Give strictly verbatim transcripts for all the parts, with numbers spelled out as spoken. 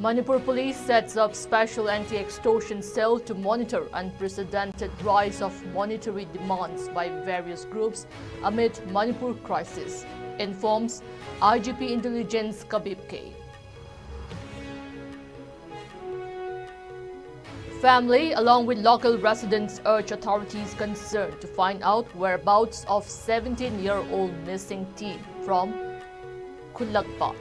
Manipur Police sets up special anti-extortion cell to monitor unprecedented rise of monetary demands by various groups amid Manipur crisis, informs I G P Intelligence Kabib K. Family, along with local residents, urge authorities concerned to find out whereabouts of seventeen-year-old missing teen from Khulakpat.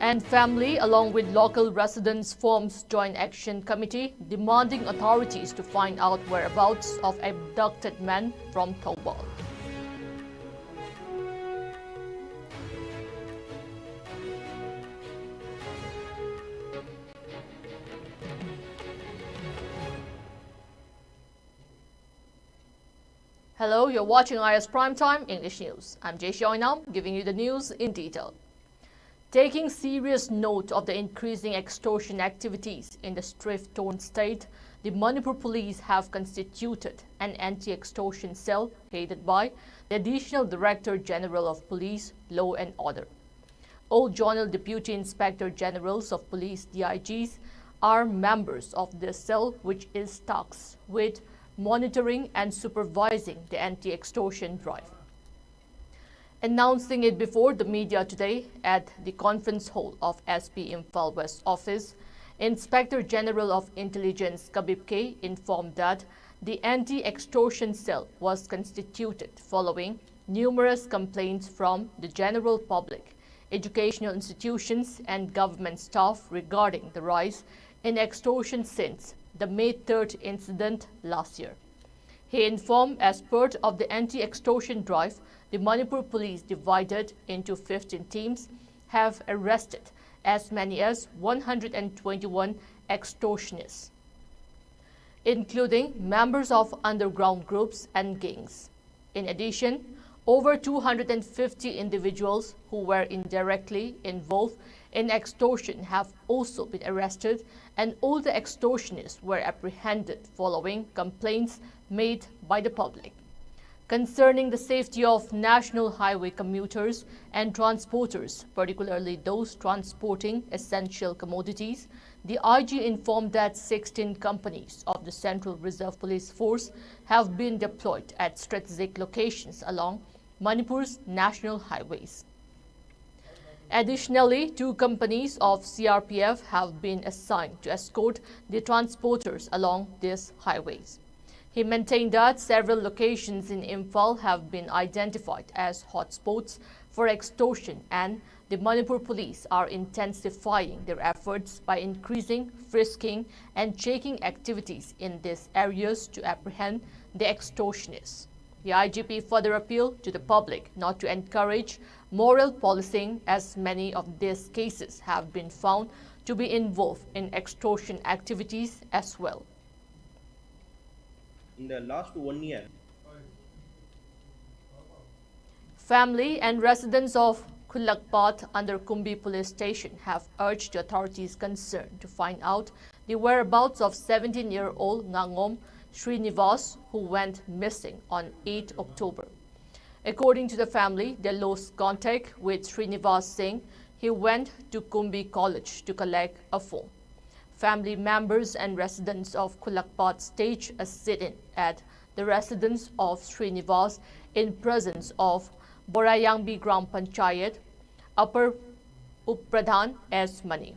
And family, along with local residents, forms Joint Action Committee demanding authorities to find out whereabouts of abducted man from Thoubal. Hello, you're watching I S Prime Time English News. I'm Jay Xiaoinam, giving you the news in detail. Taking serious note of the increasing extortion activities in the strife-torn state, the Manipur Police have constituted an anti-extortion cell headed by the Additional Director General of Police, Law and Order. All Zonal Deputy Inspector Generals of Police, D I Gs, are members of this cell, which is tasked with monitoring and supervising the anti-extortion drive. Announcing it before the media today at the conference hall of S P Imphal West Office, Inspector General of Intelligence Kabib K informed that the anti-extortion cell was constituted following numerous complaints from the general public, educational institutions, and government staff regarding the rise in extortion since the May third incident last year. He informed, as part of the anti-extortion drive, the Manipur Police, divided into fifteen teams, have arrested as many as one hundred and twenty-one extortionists, including members of underground groups and gangs. In addition, over two hundred and fifty individuals who were indirectly involved in extortion have also been arrested, and all the extortionists were apprehended following complaints made by the public. Concerning the safety of national highway commuters and transporters, particularly those transporting essential commodities, the I G informed that sixteen companies of the Central Reserve Police Force have been deployed at strategic locations along Manipur's national highways. Additionally, two companies of C R P F have been assigned to escort the transporters along these highways. He maintained that several locations in Imphal have been identified as hotspots for extortion, and the Manipur police are intensifying their efforts by increasing frisking and checking activities in these areas to apprehend the extortionists. The I G P further appealed to the public not to encourage moral policing, as many of these cases have been found to be involved in extortion activities as well. In the last one year, Family and residents of Khulakpat under Kumbi Police Station have urged the authorities concerned to find out the whereabouts of seventeen-year-old Ngangom Srinivas, who went missing on eighth October. According to the family, they lost contact with Srinivas Singh. He went to Kumbi College to collect a form. Family members and residents of Khulakpat staged a sit-in at the residence of Srinivas in presence of Borayangbi Gram Panchayat Upper Uppradhan S Mani.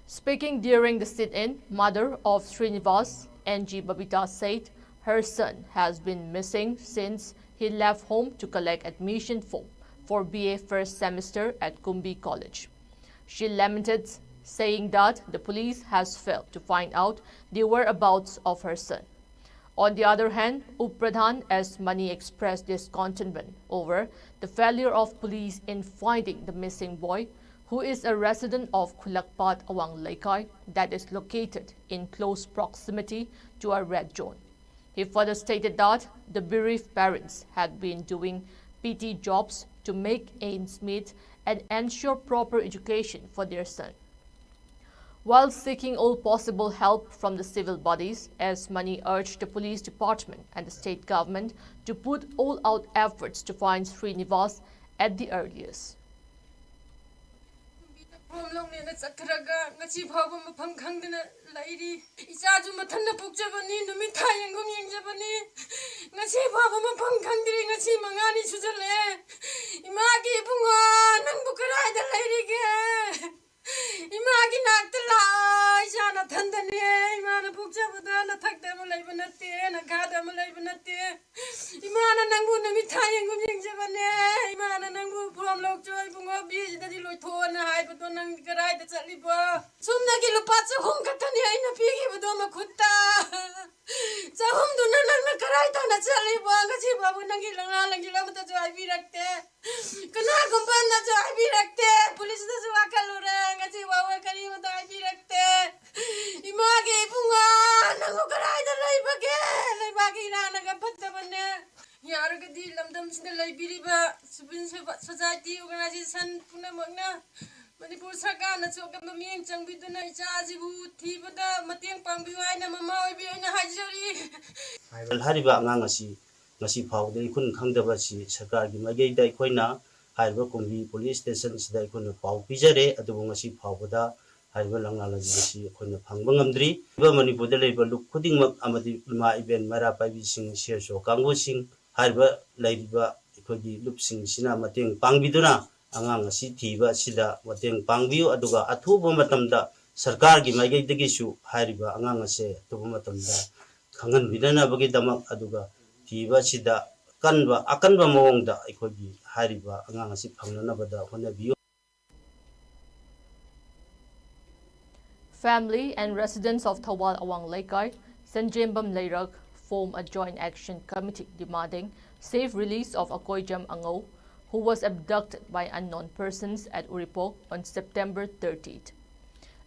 Speaking during the sit-in, mother of Srinivas, N G Babita, said her son has been missing since he left home to collect admission form for B A first semester at Kumbi College. She lamented, saying that the police has failed to find out the whereabouts of her son. On the other hand, Uppradhan S Mani expressed discontentment over the failure of police in finding the missing boy, who is a resident of Khulakpat Awang Leikai, that is located in close proximity to a red zone. He further stated that the bereaved parents had been doing P T jobs to make ends meet and ensure proper education for their son. While seeking all possible help from the civil bodies, S Mani urged the police department and the state government to put all out efforts to find Srinivas at the earliest. Form ꯂꯧꯅꯦꯅ ꯆꯠꯈ꯭ꯔꯒ ꯉꯁꯤ ꯐꯥꯎꯕ ꯃꯐꯝ ꯈꯪꯗꯅ ꯂꯩꯔꯤ꯫ ꯏꯆꯥꯁꯨ ꯃꯊꯟꯇ ꯄꯣꯛꯆꯕꯅꯤ, ꯅꯨꯃꯤꯠ ꯊꯥ ꯌꯦꯡꯒꯨꯝ ꯌꯦꯡꯖꯕꯅꯤ꯫ ꯉꯁꯤ ꯐꯥꯎꯕ ꯃꯐꯝ ꯈꯪꯗ꯭ꯔꯤ꯫ ꯉꯁꯤ ꯃꯉꯥꯅꯤ ꯁꯨꯖꯜꯂꯛꯑꯦ꯫ ꯏꯃꯥꯒꯤ ꯏꯕꯨꯡꯉꯣ, ꯅꯪꯕꯨ ꯀꯗꯥꯏꯗ ꯂꯩꯔꯤꯒꯦ? ꯏꯃꯥꯒꯤ ꯅꯥꯛꯇ ꯂꯥꯛꯑꯣ꯫ ꯏꯆꯥ ꯅꯊꯟꯗꯅꯦ꯫ ꯏꯃꯥꯅ ꯄꯣꯛꯆꯕꯗ ꯅꯊꯛꯇ ꯑꯃ ꯂꯩꯕ ꯅꯠꯇꯦ, ꯅꯈꯥꯗ ꯑꯃ ꯂꯩꯕ ꯅꯠꯇꯦ꯫ ꯏꯃꯥꯅ ꯅꯪꯕꯨ ꯅꯨꯃꯤꯠ ꯊꯥ ꯌꯦꯡꯒꯨꯝ ꯌꯦꯡꯖꯕꯅꯦ꯫ ꯏꯃꯥꯅ ꯅꯪꯕꯨ ꯐꯣꯝ ꯂꯧꯆꯣ ꯏꯕꯨꯡꯉꯣ, ꯕꯤꯁꯤꯗꯗꯤ ꯂꯣꯏꯊꯣꯛꯑꯣꯅ ꯍꯥꯏꯕꯗꯣ ꯅꯪ ꯀꯗꯥꯏꯗ ꯆꯠꯂꯤꯕꯣ? ꯁꯣꯝꯗꯒꯤ ꯂꯨꯄꯥ ꯆꯍꯨꯝ ꯈꯛꯇꯅꯤ ꯑꯩꯅ ꯄꯤꯈꯤꯕꯗꯣ ꯃꯈꯨꯠꯇ꯫ ꯆꯍꯨꯝꯗꯨꯅ ꯅꯪꯅ ꯀꯗꯥꯏ ꯇꯥꯅ ꯆꯠꯂꯤꯕꯣ? ꯉꯁꯤ ꯐꯥꯎꯕ ꯅꯪꯒꯤ ꯂꯪꯂꯥ ꯂꯪꯖꯤꯜ ꯑꯃꯠꯇꯁꯨ ꯍꯥꯏꯕꯤꯔꯛꯇꯦ꯫ ꯀꯅꯥꯒꯨꯝꯕ ꯑꯃꯅꯁꯨ ꯍꯥꯏꯕꯤꯔꯛꯇꯦ꯫ ꯄꯨꯂꯤꯁꯇꯁꯨ ꯋꯥꯀꯠꯂꯨꯔꯦ, ꯉꯁꯤ ꯐꯥꯎꯕ ꯀꯔꯤꯃꯇ ꯍꯥꯏꯕꯤꯔꯛꯇꯦ꯫ ꯏꯃꯥꯒꯤ ꯏꯕꯨꯡꯉꯣ, ꯅꯪꯕꯨ ꯀꯗꯥꯏꯗ ꯂꯩꯕꯒꯦ? ꯂꯩꯕꯥꯛꯀꯤ ꯏꯔꯥꯡꯅꯒ ꯐꯠꯇꯕꯅꯦ꯫ ꯌꯥꯔꯒꯗꯤ ꯂꯝꯗꯝꯁꯤꯗ ꯂꯩꯕꯤꯔꯤꯕ civil society organization ꯄꯨꯝꯅꯃꯛꯅ ꯃꯅꯤꯄꯨꯔ ꯁꯔꯀꯥꯔꯅꯁꯨ ꯑꯀꯟꯕ ꯃꯤꯠꯌꯦꯡ ꯆꯪꯕꯤꯗꯨꯅ ꯏꯆꯥ ꯑꯁꯤꯕꯨ ꯊꯤꯕꯗ ꯃꯇꯦꯡ ꯄꯥꯡꯕꯤꯌꯨ ꯍꯥꯏꯅ ꯃꯃꯥ ꯑꯣꯏꯕꯤ ꯑꯣꯏꯅ ꯍꯥꯏꯖꯔꯤ꯫ ꯍꯥꯏꯔꯤꯕ ꯑꯉꯥꯡ ꯑꯁꯤ ꯉꯁꯤ ꯐꯥꯎꯕꯗ ꯏꯈꯨꯟ ꯈꯪꯗꯕ ꯑꯁꯤ ꯁꯔꯀꯥꯔꯒꯤ ꯃꯥꯏꯀꯩꯗ ꯑꯩꯈꯣꯏꯅ ꯍꯥꯏꯔꯤꯕ ꯀꯨꯝꯕꯤ ꯄꯨꯂꯤꯁ ꯁ꯭ꯇꯦꯁꯟꯁꯤꯗ ꯑꯩꯈꯣꯏꯅ ꯄꯥꯎ ꯄꯤꯖꯔꯦ꯫ ꯑꯗꯨꯕꯨ ꯉꯁꯤ ꯐꯥꯎꯕꯗ ꯍꯥꯏꯔꯤꯕ ꯂꯪꯂꯥ ꯂꯪꯖꯤꯜ ꯑꯁꯤ ꯑꯩꯈꯣꯏꯅ ꯐꯪꯕ ꯉꯝꯗ꯭ꯔꯤ꯫ ꯍꯥꯏꯔꯤꯕ ꯃꯅꯤꯄꯨꯔꯗ ꯂꯩꯔꯤꯕ ꯂꯨꯞ ꯈꯨꯗꯤꯡꯃꯛ ꯑꯃꯗꯤ ꯏꯃꯥ ꯏꯕꯦꯟ ꯃꯩꯔꯥ ꯄꯥꯏꯕꯤꯁꯤꯡ, ꯁꯤ ꯑꯦꯁ ꯑꯣ ꯀꯥꯡꯕꯨꯁꯤꯡ, ꯍꯥꯏꯔꯤꯕ ꯂꯩꯔꯤꯕ ꯑꯩꯈꯣꯏꯒꯤ ꯂꯨꯞꯁꯤꯡꯁꯤꯅ ꯃꯇꯦꯡ ꯄꯥꯡꯕꯤꯗꯨꯅ ꯑꯉꯥꯡ ꯑꯁꯤ ꯊꯤꯕ ꯑꯁꯤꯗ ꯃꯇꯦꯡ ꯄꯥꯡꯕꯤꯌꯨ꯫ ꯑꯗꯨꯒ ꯑꯊꯨꯕ ꯃꯇꯝꯗ ꯁꯔꯀꯥꯔꯒꯤ ꯃꯥꯏꯀꯩꯗꯒꯤꯁꯨ ꯍꯥꯏꯔꯤꯕ ꯑꯉꯥꯡ ꯑꯁꯦ ꯑꯊꯨꯕ ꯃꯇꯝꯗ ꯈꯪꯍꯟꯕꯤꯅꯅꯕꯒꯤꯗꯃꯛ ꯑꯗꯨꯒ ꯊꯤꯕ ꯑꯁꯤꯗ ꯀꯟꯕ, ꯑꯀꯟꯕ ꯃꯑꯣꯡꯗ ꯑꯩꯈꯣꯏꯒꯤ ꯍꯥꯏꯔꯤꯕ ꯑꯉꯥꯡ ꯑꯁꯤ ꯐꯪꯅꯅꯕꯗ ꯍꯣꯠꯅꯕꯤꯌꯨ꯫ Family and residents of Thoubal Awang Leikai, Sanjembam Leirak form a joint action committee demanding safe release of Akoijam Angou, who was abducted by unknown persons at Uripok on September thirtieth.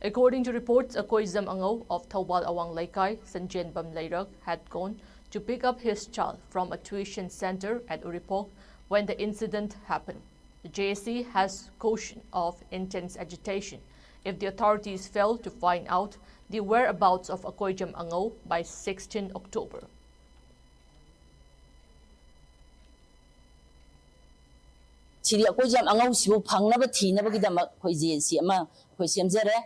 According to reports, Akoijam Angou of Thoubal Awang Leikai, Sanjembam Leirak, had gone to pick up his child from a tuition center at Uripok when the incident happened. The J A C has cautioned of intense agitation if the authorities fail to find out the whereabouts of Akoijam Angou by sixteen October. ꯁꯤꯗꯤ ꯑꯩꯈꯣꯏꯁꯦ ꯌꯥꯝ ꯑꯉꯧꯁꯤꯕꯨ ꯐꯪꯅꯕ ꯊꯤꯅꯕꯒꯤꯗꯃꯛ ꯑꯩꯈꯣꯏ J S C ꯑꯃ ꯑꯩꯈꯣꯏ ꯁꯦꯝꯖꯔꯦ꯫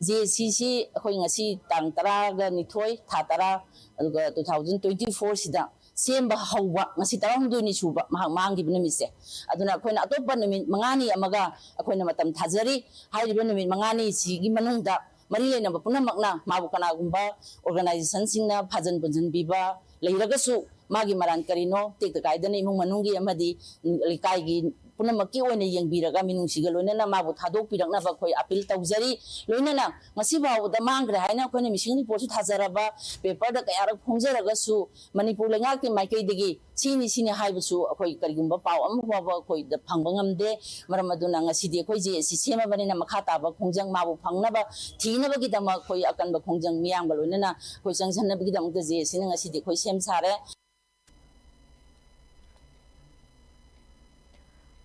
J ꯑꯦꯁ ꯁꯤꯁꯤ ꯑꯩꯈꯣꯏ ꯉꯁꯤ ꯇꯥꯡ ꯇꯔꯥꯒ ꯅꯤꯊꯣꯏ, ꯊꯥ ꯇꯔꯥ, ꯑꯗꯨꯒ two thousand twenty four ꯁꯤꯗ ꯁꯦꯝꯕ ꯍꯧꯕ, ꯉꯁꯤ ꯇꯔꯥꯍꯨꯝꯗꯣꯏꯅꯤ ꯁꯨꯕ ꯃꯍꯥꯛ ꯃꯥꯡꯈꯤꯕ ꯅꯨꯃꯤꯠꯁꯦ꯫ ꯑꯗꯨꯅ ꯑꯩꯈꯣꯏꯅ ꯑꯇꯣꯞꯄ ꯅꯨꯃꯤꯠ ꯃꯉꯥꯅꯤ ꯑꯃꯒ ꯑꯩꯈꯣꯏꯅ ꯃꯇꯝ ꯊꯥꯖꯔꯤ꯫ ꯍꯥꯏꯔꯤꯕ ꯅꯨꯃꯤꯠ ꯃꯉꯥꯅꯤꯁꯤꯒꯤ ꯃꯅꯨꯡꯗ ꯃꯔꯤ ꯂꯩꯅꯕ ꯄꯨꯝꯅꯃꯛꯅ ꯃꯥꯕꯨ ꯀꯅꯥꯒꯨꯝꯕ organization ꯁꯤꯡꯅ ꯐꯥꯖꯟ ꯄꯨꯟꯖꯟꯕꯤꯕ ꯂꯩꯔꯒꯁꯨ, ꯃꯥꯒꯤ ꯃꯔꯥꯟ ꯀꯔꯤꯅꯣ ꯇꯦꯛꯇ ꯀꯥꯏꯗꯅ ꯏꯃꯨꯡ ꯃꯅꯨꯡꯒꯤ ꯑꯃꯗꯤ ꯂꯩꯀꯥꯏꯒꯤ ꯄꯨꯝꯅꯃꯛꯀꯤ ꯑꯣꯏꯅ ꯌꯦꯡꯕꯤꯔꯒ ꯃꯤꯅꯨꯡꯁꯤꯒ ꯂꯣꯏꯅꯅ ꯃꯥꯕꯨ ꯊꯥꯗꯣꯛꯄꯤꯔꯛꯅꯕ ꯑꯩꯈꯣꯏ appeal ꯇꯧꯖꯔꯤ꯫ ꯂꯣꯏꯅꯅ ꯉꯁꯤ ꯐꯥꯎꯕꯗ ꯃꯥꯡꯈ꯭ꯔꯦ ꯍꯥꯏꯅ ꯑꯩꯈꯣꯏꯅ missing report ꯁꯨ ꯊꯥꯖꯔꯕ, paper ꯗ ꯀꯌꯥꯔꯛ ꯐꯣꯡꯖꯔꯒꯁꯨ ꯃꯅꯤꯄꯨꯔ ꯂꯩꯉꯥꯛꯀꯤ ꯃꯥꯏꯀꯩꯗꯒꯤ ꯁꯤꯅꯤ ꯁꯤꯅꯤ ꯍꯥꯏꯕꯁꯨ ꯑꯩꯈꯣꯏ ꯀꯔꯤꯒꯨꯝꯕ ꯄꯥꯎ ꯑꯃ ꯐꯥꯎꯕ ꯑꯩꯈꯣꯏꯗ ꯐꯪꯕ ꯉꯝꯗꯦ꯫ ꯃꯔꯝ ꯑꯗꯨꯅ ꯉꯁꯤꯗꯤ ꯑꯩꯈꯣꯏ ꯖꯦ ꯑꯦꯁ ꯁꯤ ꯁꯦꯝꯃꯕꯅꯤꯅ ꯃꯈꯥ ꯇꯥꯕ ꯈꯣꯡꯖꯪ ꯃꯥꯕꯨ ꯐꯪꯅꯕ ꯊꯤꯅꯕꯒꯤꯗꯃꯛ ꯑꯩꯈꯣꯏ ꯑꯀꯟꯕ ꯈꯣꯡꯖꯪ ꯃꯤꯌꯥꯝꯒ ꯂꯣꯏꯅꯅ ꯑꯩꯈꯣꯏ ꯆꯪꯁꯤꯟꯅꯕꯒꯤꯗꯃꯛꯇ ꯖꯦ ꯑꯦꯁ ꯁꯤꯅ ꯉꯁꯤꯗꯤ ꯑꯩꯈꯣꯏ ꯁꯦꯝ ꯁꯥꯔꯦ꯫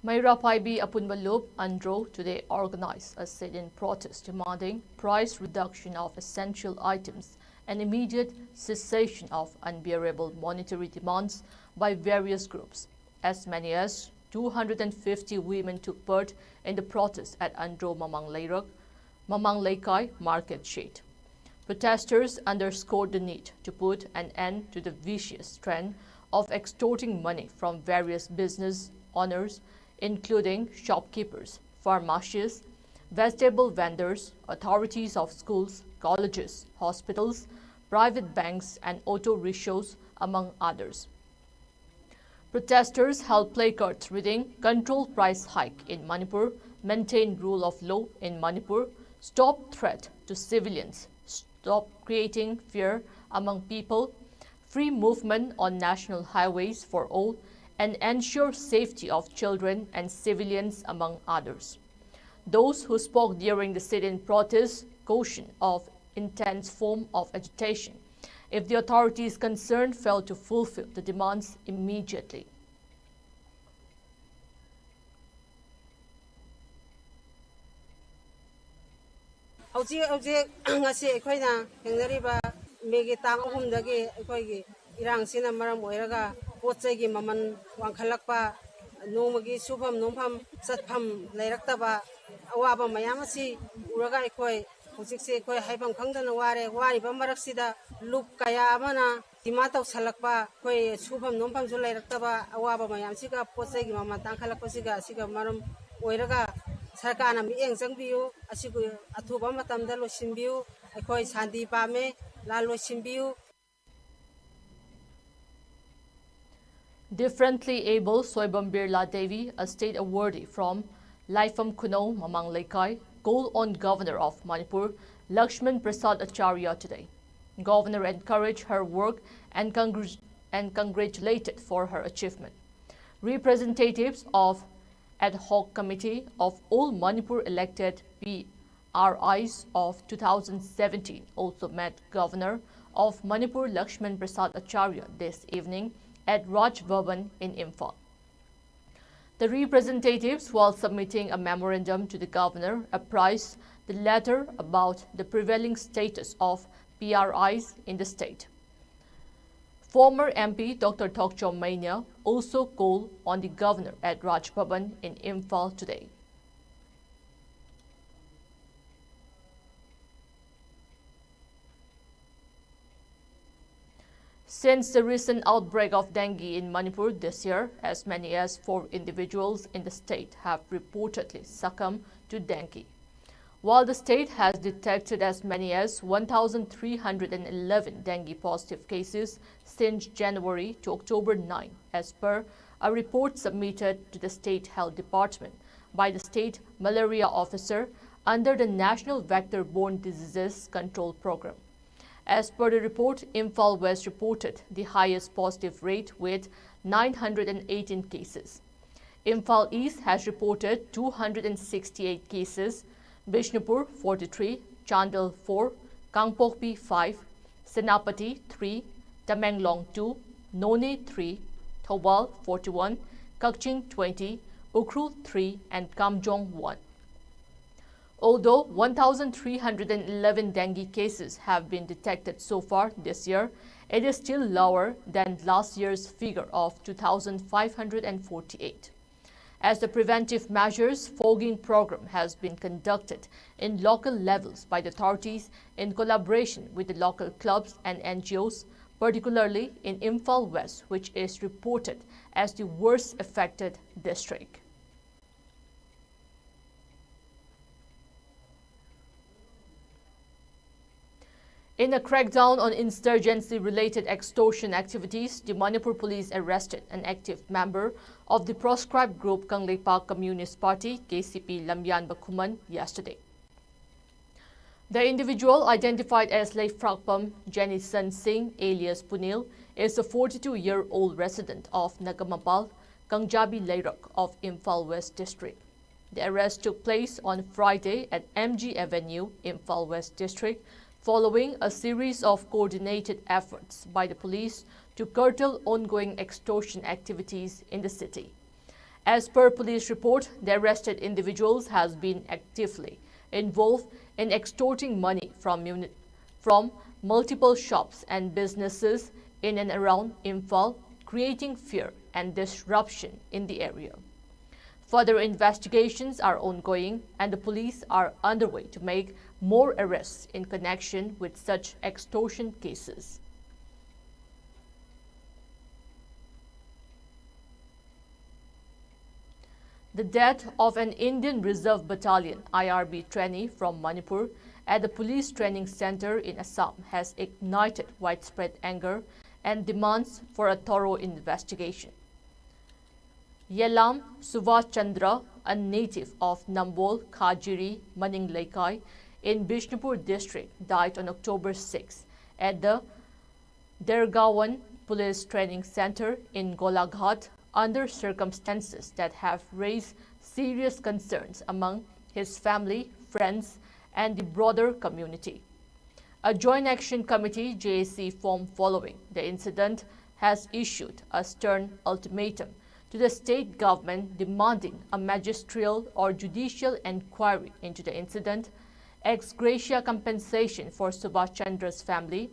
Meira Phaibi Apunba Lup, Andro, today organized a sit-in protest demanding price reduction of essential items and immediate cessation of unbearable monetary demands by various groups. As many as two hundred and fifty women took part in the protest at Andro Mamang Leirak, Mamang Leikai market shed. Protesters underscored the need to put an end to the vicious trend of extorting money from various business owners, including shopkeepers, pharmacists, vegetable vendors, authorities of schools, colleges, hospitals, private banks, and auto rickshaws, among others. Protesters held placards reading, "Control price hike in Manipur, maintain rule of law in Manipur, stop threat to civilians, stop creating fear among people, free movement on national highways for all, and ensure safety of children and civilians," among others. Those who spoke during the sit-in protest cautioned of intense form of agitation if the authorities concerned fail to fulfill the demands immediately. ꯍꯧꯖꯤꯛ ꯍꯧꯖꯤꯛ ꯉꯁꯤ ꯑꯩꯈꯣꯏꯅ ꯊꯦꯡꯅꯔꯤꯕ ꯃꯦꯒꯤ ꯇꯥꯡ ꯑꯍꯨꯝꯗꯒꯤ ꯑꯩꯈꯣꯏꯒꯤ ꯏꯔꯥꯡꯁꯤꯅ ꯃꯔꯝ ꯑꯣꯏꯔꯒ ꯄꯣꯠ ꯆꯩꯒꯤ ꯃꯃꯜ ꯋꯥꯡꯈꯠꯂꯛꯄ, ꯅꯣꯡꯃꯒꯤ ꯁꯨꯐꯝ ꯅꯣꯝꯐꯝ ꯆꯠꯐꯝ ꯂꯩꯔꯛꯇꯕ ꯑꯋꯥꯕ ꯃꯌꯥꯝ ꯑꯁꯤ ꯎꯔꯒ ꯑꯩꯈꯣꯏ ꯍꯧꯖꯤꯛꯁꯦ ꯑꯩꯈꯣꯏ ꯍꯥꯏꯐꯝ ꯈꯪꯗꯅ ꯋꯥꯔꯦ꯫ ꯋꯥꯔꯤꯕ ꯃꯔꯛꯁꯤꯗ ꯂꯨꯞ ꯀꯌꯥ ꯑꯃꯅ demand ꯇꯧꯁꯜꯂꯛꯄ, ꯑꯩꯈꯣꯏ ꯁꯨꯐꯝ ꯅꯣꯝꯐꯝꯁꯨ ꯂꯩꯔꯛꯇꯕ ꯑꯋꯥꯕ ꯃꯌꯥꯝꯁꯤꯒ ꯄꯣꯠ ꯆꯩꯒꯤ ꯃꯃꯜ ꯇꯥꯡꯈꯠꯂꯛꯄꯁꯤꯒ ꯑꯁꯤꯒ ꯃꯔꯝ ꯑꯣꯏꯔꯒ ꯁꯔꯀꯥꯔꯅ ꯃꯤꯠꯌꯦꯡ ꯆꯪꯕꯤꯌꯨ꯫ ꯑꯁꯤꯕꯨ ꯑꯊꯨꯕ ꯃꯇꯝꯗ ꯂꯣꯏꯁꯤꯟꯕꯤꯌꯨ꯫ ꯑꯩꯈꯣꯏ ꯁꯥꯟꯇꯤ ꯄꯥꯝꯃꯦ, ꯂꯥꯟ ꯂꯣꯏꯁꯤꯟꯕꯤꯌꯨ꯫ Differently abled Soibam Birla Devi, a state awardee from Laifam Khunou, Mamang Leikai, called on Governor of Manipur, Lakshman Prasad Acharya today. Governor encouraged her work and, congr- and congratulated for her achievement. Representatives of Ad Hoc Committee of All Manipur Elected P R Is of two thousand seventeen also met Governor of Manipur Lakshman Prasad Acharya this evening at Raj Bhavan in Imphal. The representatives, while submitting a memorandum to the governor, apprised the latter about the prevailing status of P R Is in the state. Former M P Doctor Thokchom Mania also called on the governor at Raj Bhavan in Imphal today. Since the recent outbreak of dengue in Manipur this year, as many as four individuals in the state have reportedly succumbed to dengue. While the state has detected as many as one thousand three hundred eleven dengue positive cases since January to October nine, as per a report submitted to the State Health Department by the State Malaria Officer under the National Vector-Borne Diseases Control Program. As per the report, Imphal West reported the highest positive rate with nine hundred eighteen cases. Imphal East has reported two hundred sixty-eight cases, Bishnupur forty-three, Chandel four, Kangpokpi five, Senapati three, Tamenglong two, Noney three, Thoubal forty-one, Kakching twenty, Ukhrul three, and Kamjong one. Although one thousand three hundred and eleven dengue cases have been detected so far this year, it is still lower than last year's figure of two thousand five hundred and forty-eight. As the preventive measures fogging program has been conducted in local levels by the authorities in collaboration with the local clubs and N G Os, particularly in Imphal West, which is reported as the worst affected district. In a crackdown on insurgency-related extortion activities, the Manipur police arrested an active member of the proscribed group Kangleipak Communist Party, K C P, Lamyanba Khuman yesterday. The individual, identified as Leifrakpam Jenison Singh alias Punil, is a forty-two-year-old resident of Nagamapal, Kangjabi Leirok of Imphal West District. The arrest took place on Friday at M G Avenue, Imphal West District, following a series of coordinated efforts by the police to curtail ongoing extortion activities in the city. As per police report, the arrested individuals has been actively involved in extorting money from muni-, from multiple shops and businesses in and around Imphal, creating fear and disruption in the area. Further investigations are ongoing and the police are underway to make more arrests in connection with such extortion cases. The death of an Indian Reserve Battalion, I R B, trainee from Manipur at the Police Training Centre in Assam has ignited widespread anger and demands for a thorough investigation. Yelam Subhash Chandra, a native of Nambol Khajiri Maning Leikai in Bishnupur district, died on October sixth at the Dergaon Police Training Centre in Golaghat under circumstances that have raised serious concerns among his family, friends, and the broader community. A Joint Action Committee, J A C, formed following the incident has issued a stern ultimatum to the state government demanding a magisterial or judicial inquiry into the incident, ex gratia compensation for Subhash Chandra's family,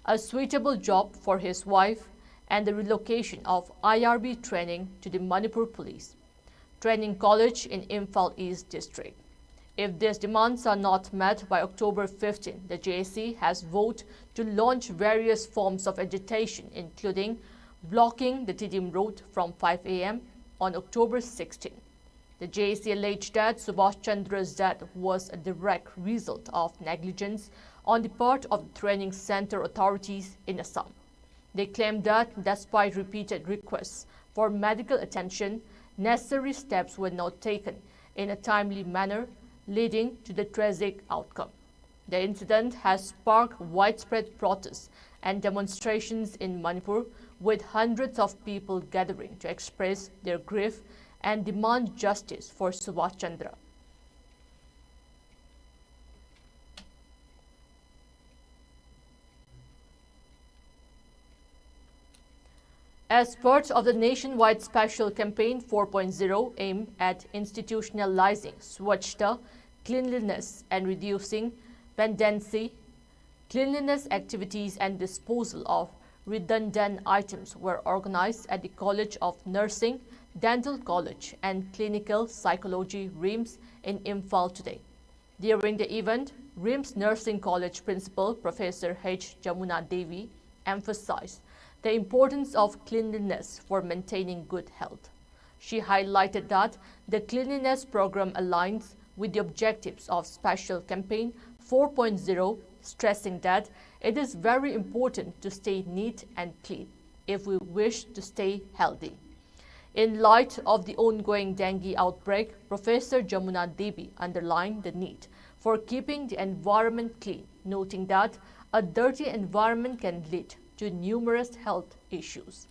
a suitable job for his wife, and the relocation of I R B training to the Manipur Police Training College in Imphal East District. If these demands are not met by October fifteen, the J A C has vowed to launch various forms of agitation, including blocking the Tiddim Road from five A M on October sixteen. The J A C alleged that Subhash Chandra's death was a direct result of negligence on the part of the training center authorities in Assam. They claimed that despite repeated requests for medical attention, necessary steps were not taken in a timely manner, leading to the tragic outcome. The incident has sparked widespread protests and demonstrations in Manipur, with hundreds of people gathering to express their grief and demand justice for Subhash Chandra. As part of the nationwide special campaign four point zero aimed at institutionalizing Swachhta, cleanliness, and reducing pendency, cleanliness activities and disposal of redundant items were organized at the College of Nursing, Dental College, and Clinical Psychology, RIMS, in Imphal today. During the event, RIMS Nursing College Principal Professor H Jamuna Devi emphasized the importance of cleanliness for maintaining good health. She highlighted that the cleanliness program aligns with the objectives of Special Campaign four point zero, stressing that it is very important to stay neat and clean if we wish to stay healthy. In light of the ongoing dengue outbreak, Professor Jamuna Devi underlined the need for keeping the environment clean, noting that a dirty environment can lead to numerous health issues.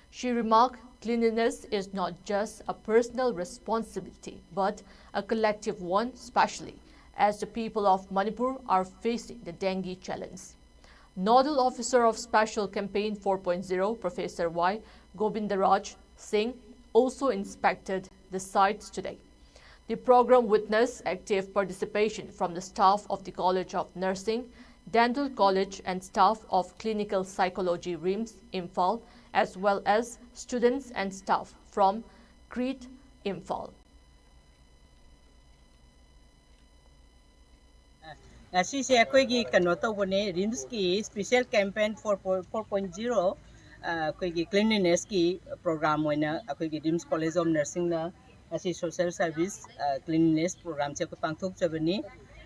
She remarked, cleanliness is not just a personal responsibility, but a collective one, especially as the people of Manipur are facing the dengue challenge. Nodal Officer of Special Campaign four point zero, Professor Y Govindaraj Singh, also inspected the sites today. The program witnessed active participation from the staff of the College of Nursing, Dental College, and staff of Clinical Psychology, RIMS, Imphal, as well as students and staff from CREAT, Imphal. ꯉꯁꯤꯁꯦ ꯑꯩꯈꯣꯏꯒꯤ ꯀꯩꯅꯣ ꯇꯧꯕꯅꯦ, ꯔꯤꯝꯁꯀꯤ special campaign four point zero, ꯑꯩꯈꯣꯏꯒꯤ cleanlinessꯀꯤ program ꯑꯣꯏꯅ ꯑꯩꯈꯣꯏꯒꯤ RIMS College of Nursingꯅ ꯉꯁꯤ social service cleanliness programꯁꯦ ꯑꯩꯈꯣꯏ ꯄꯥꯡꯊꯣꯛꯆꯕꯅꯤ꯫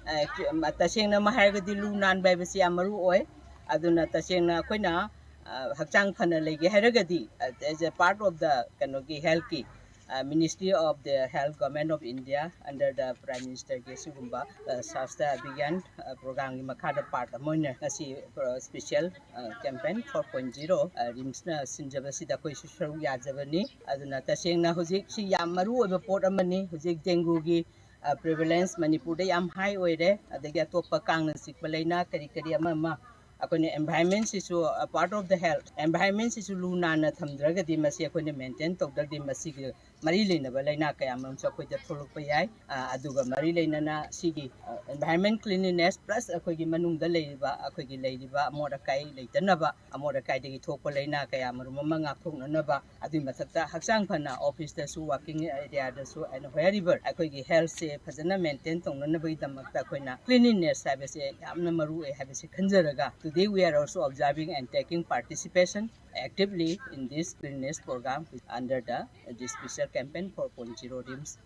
ꯑ, ꯇꯁꯦꯡꯅ ꯑꯃ ꯍꯥꯏꯔꯒꯗꯤ ꯂꯨ ꯅꯥꯟꯕ ꯍꯥꯏꯕꯁꯤ ꯌꯥꯝ ꯃꯔꯨ ꯑꯣꯏ꯫ ꯑꯗꯨꯅ ꯇꯁꯦꯡꯅ ꯑꯩꯈꯣꯏꯅ, ꯑ, ꯍꯛꯆꯥꯡ ꯐꯅ ꯂꯩꯒꯦ ꯍꯥꯏꯔꯒꯗꯤ, ꯑ, as a part of the ꯀꯩꯅꯣꯒꯤ healthꯀꯤ, ꯑ, Ministry of the Health, Government of India, under the Prime Ministerꯒꯤ ꯁꯤꯒꯨꯝꯕ, ꯑ, ꯁ꯭ꯋꯥꯁꯊ ꯑꯚꯤꯌꯥꯟ, ꯑ, programꯒꯤ ꯃꯈꯥꯗ part ꯑꯃ ꯑꯣꯏꯅ ꯉꯁꯤ, ꯑ, special ꯑ, campaign four point zero, ꯑ, ꯔꯤꯝꯁꯅ ꯁꯤꯟꯖꯕꯁꯤꯗ ꯑꯩꯈꯣꯏꯁꯨ ꯁꯔꯨꯛ ꯌꯥꯖꯕꯅꯤ꯫ ꯑꯗꯨꯅ ꯇꯁꯦꯡꯅ ꯍꯧꯖꯤꯛ ꯁꯤ ꯌꯥꯝ ꯃꯔꯨ ꯑꯣꯏꯕ ꯄꯣꯠ ꯑꯃꯅꯤ꯫ ꯍꯧꯖꯤꯛ dengueꯒꯤ, ꯑ, prevalence ꯃꯅꯤꯄꯨꯔꯗ ꯌꯥꯝ high ꯑꯣꯏꯔꯦ꯫ ꯑꯗꯒꯤ ꯑꯇꯣꯞꯄ ꯀꯥꯡꯅ ꯆꯤꯛꯄ ꯂꯥꯏꯅꯥ ꯀꯔꯤ ꯀꯔꯤ ꯑꯃ ꯑꯃ, ꯑꯩꯈꯣꯏꯅ environmentꯁꯤꯁꯨ, ꯑ, part of the health, environmentꯁꯤꯁꯨ ꯂꯨ ꯅꯥꯟꯅ ꯊꯝꯗ꯭ꯔꯒꯗꯤ ꯃꯁꯤ ꯑꯩꯈꯣꯏꯅ maintain ꯇꯧꯗ꯭ꯔꯗꯤ ꯃꯁꯤꯒꯤ ꯃꯔꯤ ꯂꯩꯅꯕ ꯂꯥꯏꯅꯥ ꯀꯌꯥ ꯃꯔꯨꯝꯁꯨ ꯑꯩꯈꯣꯏꯗ ꯊꯣꯛꯂꯛꯄ ꯌꯥꯏ꯫ ꯑ, ꯑꯗꯨꯒ ꯃꯔꯤ ꯂꯩꯅꯅ ꯁꯤꯒꯤ, ꯑ, environment cleanliness plus ꯑꯩꯈꯣꯏꯒꯤ ꯃꯅꯨꯡꯗ ꯂꯩꯔꯤꯕ, ꯑꯩꯈꯣꯏꯒꯤ ꯂꯩꯔꯤꯕ ꯑꯃꯣꯠ ꯑꯀꯥꯏ ꯂꯩꯇꯅꯕ, ꯑꯃꯣꯠ ꯑꯀꯥꯏꯗꯒꯤ ꯊꯣꯛꯄ ꯂꯥꯏꯅꯥ ꯀꯌꯥ ꯃꯔꯨꯝ ꯑꯃ ꯉꯥꯛꯊꯣꯛꯅꯅꯕ, ꯑꯗꯨꯒꯤ ꯃꯊꯛꯇ ꯍꯛꯆꯥꯡ ꯐꯅ officeꯇꯁꯨ, working areaꯗꯁꯨ and wherever ꯑꯩꯈꯣꯏꯒꯤ healthꯁꯦ ꯐꯖꯅ maintain ꯇꯧꯅꯅꯕꯒꯤꯗꯃꯛꯇ ꯑꯩꯈꯣꯏꯅ cleanliness ꯍꯥꯏꯕꯁꯦ ꯌꯥꯝꯅ ꯃꯔꯨ ꯑꯣꯏ ꯍꯥꯏꯕꯁꯤ ꯈꯟꯖꯔꯒ, today we are also observing and taking participation actively in this cleanliness program under the, this special campaign four point zero RIMS.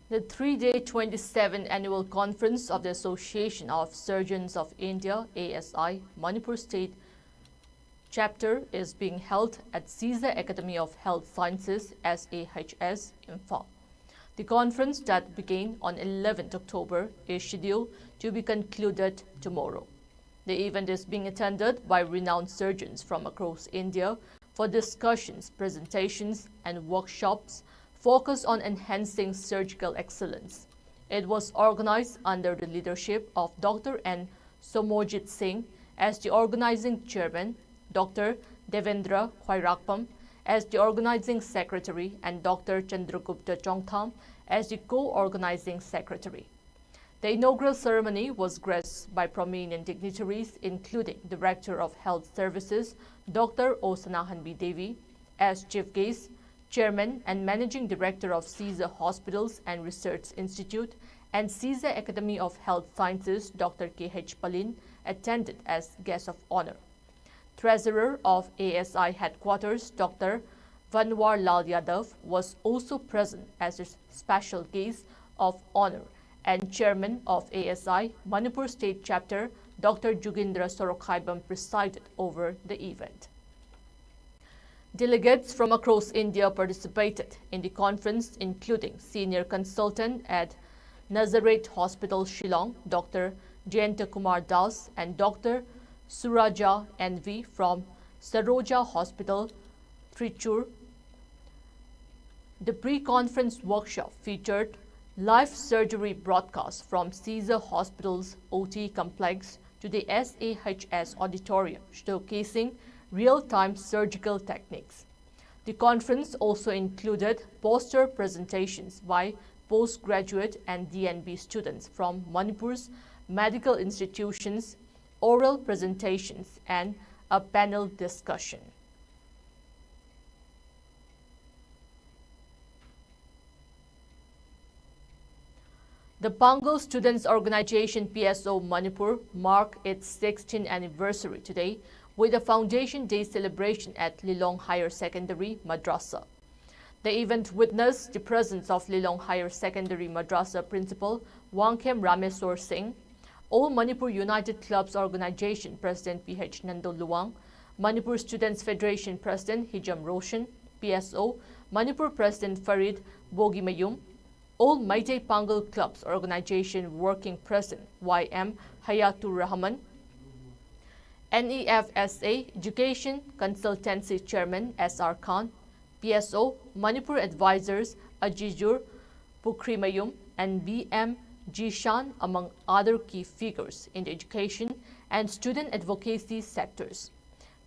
The three-day twenty-seventh annual conference of the Association of Surgeons of India, A S I, Manipur State Chapter is being held at Seiza Academy of Health Sciences, S A H S, Imphal. The conference that began on eleventh October is scheduled to be concluded tomorrow. The event is being attended by renowned surgeons from across India for discussions, presentations, and workshops focused on enhancing surgical excellence. It was organized under the leadership of Doctor N Somojit Singh as the organizing chairman, Doctor Devendra Khwairakpam as the organizing secretary, and Doctor Chandragupta Chongtham as the co-organizing secretary. The inaugural ceremony was graced by prominent dignitaries, including Director of Health Services, Doctor O Sanahanbi Devi, as chief guest, Chairman and Managing Director of Caesar Hospitals and Research Institute, and Caesar Academy of Health Sciences, Doctor K H Palin, attended as guest of honor. Treasurer of A S I Headquarters, Doctor Vanwar Lal Yadav, was also present as a special guest of honor, and Chairman of A S I Manipur State Chapter, Doctor Jugendra Sorokhaibam, presided over the event. Delegates from across India participated in the conference, including senior consultant at Nazareth Hospital, Shillong, Doctor Jayanta Kumar Das, and Doctor Suraja N V from Saroja Hospital, Trichur. The pre-conference workshop featured live surgery broadcast from Caesar Hospital's O T complex to the S A H S auditorium, showcasing real-time surgical techniques. The conference also included poster presentations by postgraduate and D N B students from Manipur's medical institutions, oral presentations, and a panel discussion. The Pangal Students Organization, P S O Manipur, marked its sixteenth anniversary today with a Foundation Day celebration at Lilong Higher Secondary Madrasa. The event witnessed the presence of Lilong Higher Secondary Madrasa Principal Wangkhem Rameswar Singh, All Manipur United Clubs Organization President P H Nando Luwang, Manipur Students Federation President Hijam Roshan, P S O Manipur President Farid Bogimayum, All Meitei Pangal Clubs Organization Working President Y M Hayatur Rahman, N E F S A Education Consultancy Chairman S R Khan, P S O Manipur Advisors Ajijur Pukhrimayum, and B M Jishan, among other key figures in the education and student advocacy sectors.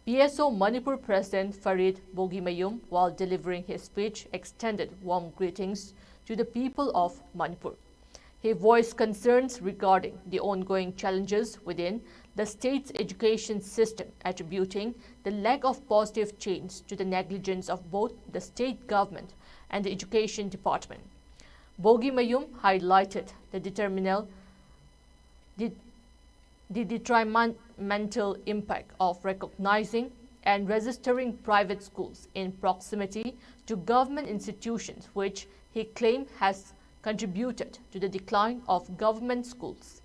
P S O Manipur President Farid Bogimayum, while delivering his speech, extended warm greetings to the people of Manipur. He voiced concerns regarding the ongoing challenges within the state's education system, attributing the lack of positive change to the negligence of both the state government and the education department. Bogimayum highlighted the detrimental, the, the detrimental impact of recognizing and registering private schools in proximity to government institutions, which he claimed has contributed to the decline of government schools.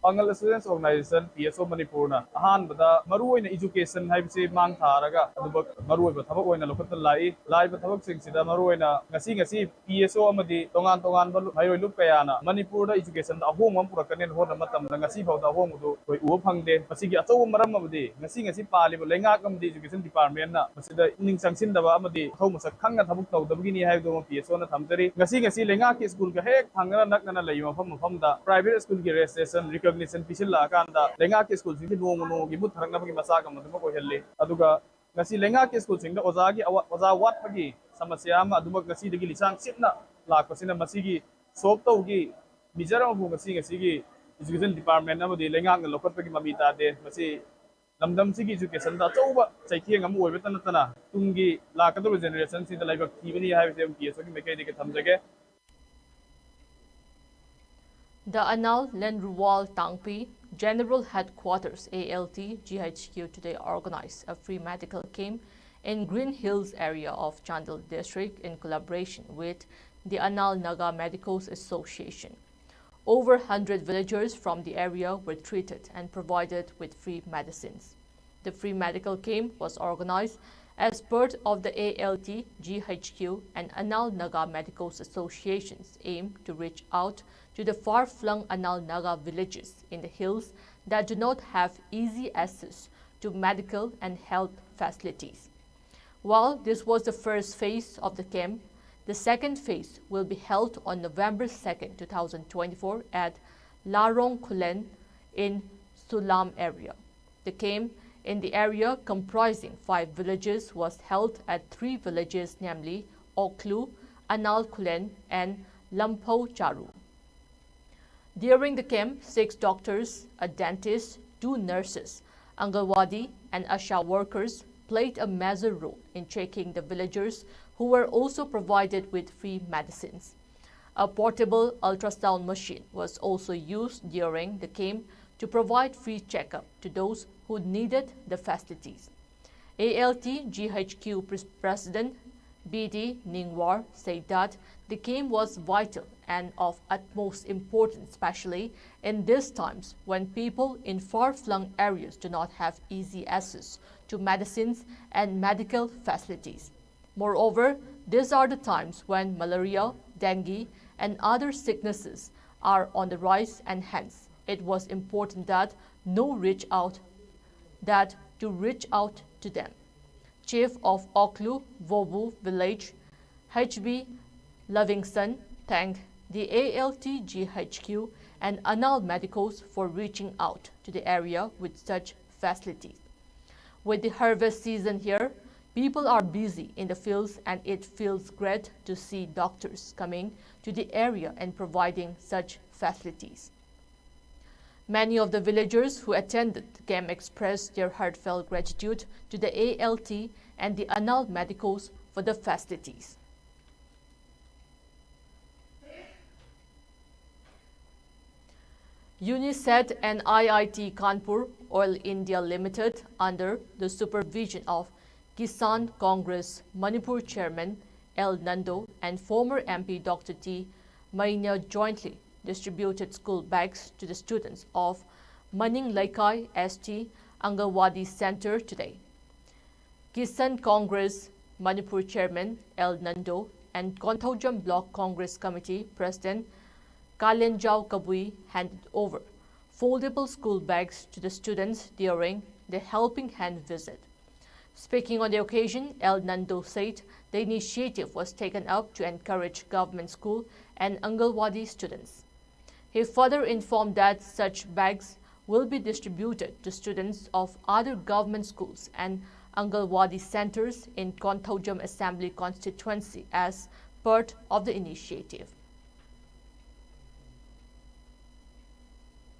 Pangal Students Organization, P S O Manipurꯅ ꯑꯍꯥꯟꯕꯗ ꯃꯔꯨꯑꯣꯏꯅ education ꯍꯥꯏꯕꯁꯤ ꯃꯥꯡ ꯊꯥꯔꯒ ꯑꯗꯨꯃꯛ ꯃꯔꯨꯑꯣꯏꯕ ꯊꯕꯛ ꯑꯣꯏꯅ ꯂꯧꯈꯠꯇꯨꯅ ꯂꯥꯛꯏ꯫ ꯂꯥꯛꯏꯕ ꯊꯕꯛꯁꯤꯡꯁꯤꯗ ꯃꯔꯨꯑꯣꯏꯅ ꯉꯁꯤ ꯉꯁꯤ P S O ꯑꯃꯗꯤ ꯇꯣꯉꯥꯟ ꯇꯣꯉꯥꯟꯕ ꯂꯨꯞ-, ꯃꯍꯩꯔꯣꯏ ꯂꯨꯞ ꯀꯌꯥꯅ ꯃꯅꯤꯄꯨꯔꯗ educationꯗ ꯑꯍꯣꯡꯕ ꯑꯃ ꯄꯨꯔꯛꯀꯅꯦꯅ ꯍꯣꯠꯅꯕ ꯃꯇꯝꯗ ꯉꯁꯤ ꯐꯥꯎꯗ ꯑꯍꯣꯡꯕꯗꯨ ꯑꯩꯈꯣꯏ ꯎꯕ ꯐꯪꯗꯦ꯫ ꯃꯁꯤꯒꯤ ꯑꯆꯧꯕ ꯃꯔꯝ ꯑꯃꯗꯤ ꯉꯁꯤ ꯉꯁꯤ ꯄꯥꯜꯂꯤꯕ ꯂꯩꯉꯥꯛ ꯑꯃꯗꯤ education departmentꯅ ꯃꯁꯤꯗ ꯄꯨꯛꯅꯤꯡ ꯆꯪꯁꯤꯟꯗꯕ ꯑꯃꯗꯤ ꯃꯊꯧ ꯃꯁꯛ ꯈꯪꯅ ꯊꯕꯛ ꯇꯧꯗꯕꯒꯤꯅꯤ ꯍꯥꯏꯕꯗꯨ ꯑꯃ P S Oꯅ ꯊꯝꯖꯔꯤ꯫ ꯉꯁꯤ ꯉꯁꯤ ꯂꯩꯉꯥꯛꯀꯤ schoolꯒ ꯍꯦꯛ ꯊꯪꯅꯅ ꯅꯛꯅꯅ ꯂꯩꯕ ꯃꯐꯝ ꯃꯐꯝꯗ private schoolꯒꯤ registration, recognition ꯄꯤꯁꯤꯜꯂꯛꯑꯀꯥꯟꯗ ꯂꯩꯉꯥꯛꯀꯤ schoolꯁꯤꯡꯁꯤ ꯅꯣꯡꯃ ꯅꯣꯡꯃꯒꯤ ꯃꯨꯠꯊꯔꯛꯅꯕꯒꯤ ꯃꯆꯥꯛ ꯑꯃ ꯑꯗꯨꯃꯛ ꯑꯣꯏꯍꯜꯂꯤ꯫ ꯑꯗꯨꯒ ꯉꯁꯤ ꯂꯩꯉꯥꯛꯀꯤ schoolꯁꯤꯡꯗ ꯑꯣꯖꯥꯒꯤ ꯑꯋꯥ-, ꯑꯣꯖꯥ ꯋꯥꯠꯄꯒꯤ ꯁꯃꯁ꯭ꯌꯥ ꯑꯃ ꯑꯗꯨꯃꯛ ꯉꯁꯤꯗꯒꯤ ꯂꯤꯁꯥꯡ ꯁꯤꯠꯅ ꯂꯥꯛꯄꯁꯤꯅ ꯃꯁꯤꯒꯤ solve ꯇꯧꯒꯤ measure ꯑꯃꯕꯨ ꯉꯁꯤ ꯉꯁꯤꯒꯤ education department ꯑꯃꯗꯤ ꯂꯩꯉꯥꯛꯅ ꯂꯧꯈꯠꯄꯒꯤ ꯃꯃꯤ ꯇꯥꯗꯦ꯫ ꯃꯁꯤ ꯂꯝꯗꯝꯁꯤꯒꯤ educationꯗ ꯑꯆꯧꯕ ꯆꯩꯊꯦꯡ ꯑꯃ ꯑꯣꯏꯕꯇ ꯅꯠꯇꯅ ꯇꯨꯡꯒꯤ ꯂꯥꯛꯀꯗꯧꯔꯤꯕ generationꯁꯤꯡꯗ ꯂꯥꯏꯕꯛ ꯊꯤꯕꯅꯤ ꯍꯥꯏꯕꯁꯤ ꯑꯩꯈꯣꯏ P S Oꯒꯤ ꯃꯥꯏꯀꯩꯗꯒꯤ ꯊꯝꯖꯒꯦ꯫ The Anal Lenruwal Tangpi General Headquarters, A L T G H Q, today organized a free medical camp in Green Hills area of Chandel district in collaboration with the Anal Naga Medicals Association. Over hundred villagers from the area were treated and provided with free medicines. The free medical camp was organized as part of the A L T G H Q and Anal Naga Medicals Association's aim to reach out to the far-flung Anal Naga villages in the hills that do not have easy access to medical and health facilities. While this was the first phase of the camp, the second phase will be held on November second, two thousand twenty-four at Larong Khulen in Sulam area. The camp in the area, comprising five villages, was held at three villages, namely Oklu, Anal Khulen, and Lampho Charu. During the camp, six doctors, a dentist, two nurses, Anganwadi and ASHA workers played a major role in checking the villagers, who were also provided with free medicines. A portable ultrasound machine was also used during the camp to provide free checkup to those who needed the facilities. A L T G H Q pres-, President B D Ningwar said that the camp was vital and of utmost importance, especially in these times when people in far-flung areas do not have easy access to medicines and medical facilities. Moreover, these are the times when malaria, dengue, and other sicknesses are on the rise, and hence it was important that no reach out, that to reach out to them. Chief of Oklu Vobu village, H B Livingston, thanked the A L T G H Q and Anal Medicals for reaching out to the area with such facilities. With the harvest season here, people are busy in the fields, and it feels great to see doctors coming to the area and providing such facilities. Many of the villagers who attended the camp expressed their heartfelt gratitude to the A L T and the Anal Medicals for the facilities. UNICEF and I I T Kanpur Oil India Limited, under the supervision of Kisan Congress Manipur Chairman L Nando and former M P Doctor T Maina, jointly distributed school bags to the students of Maning Leikai S T Anganwadi Center today. Kisan Congress Manipur Chairman L Nando and Konthoujam Block Congress Committee President Kalenjao Kabui handed over foldable school bags to the students during the Helping Hand visit. Speaking on the occasion, L Nandu said the initiative was taken up to encourage government school and Anganwadi students. He further informed that such bags will be distributed to students of other government schools and Anganwadi centers in Konthoujam Assembly Constituency as part of the initiative.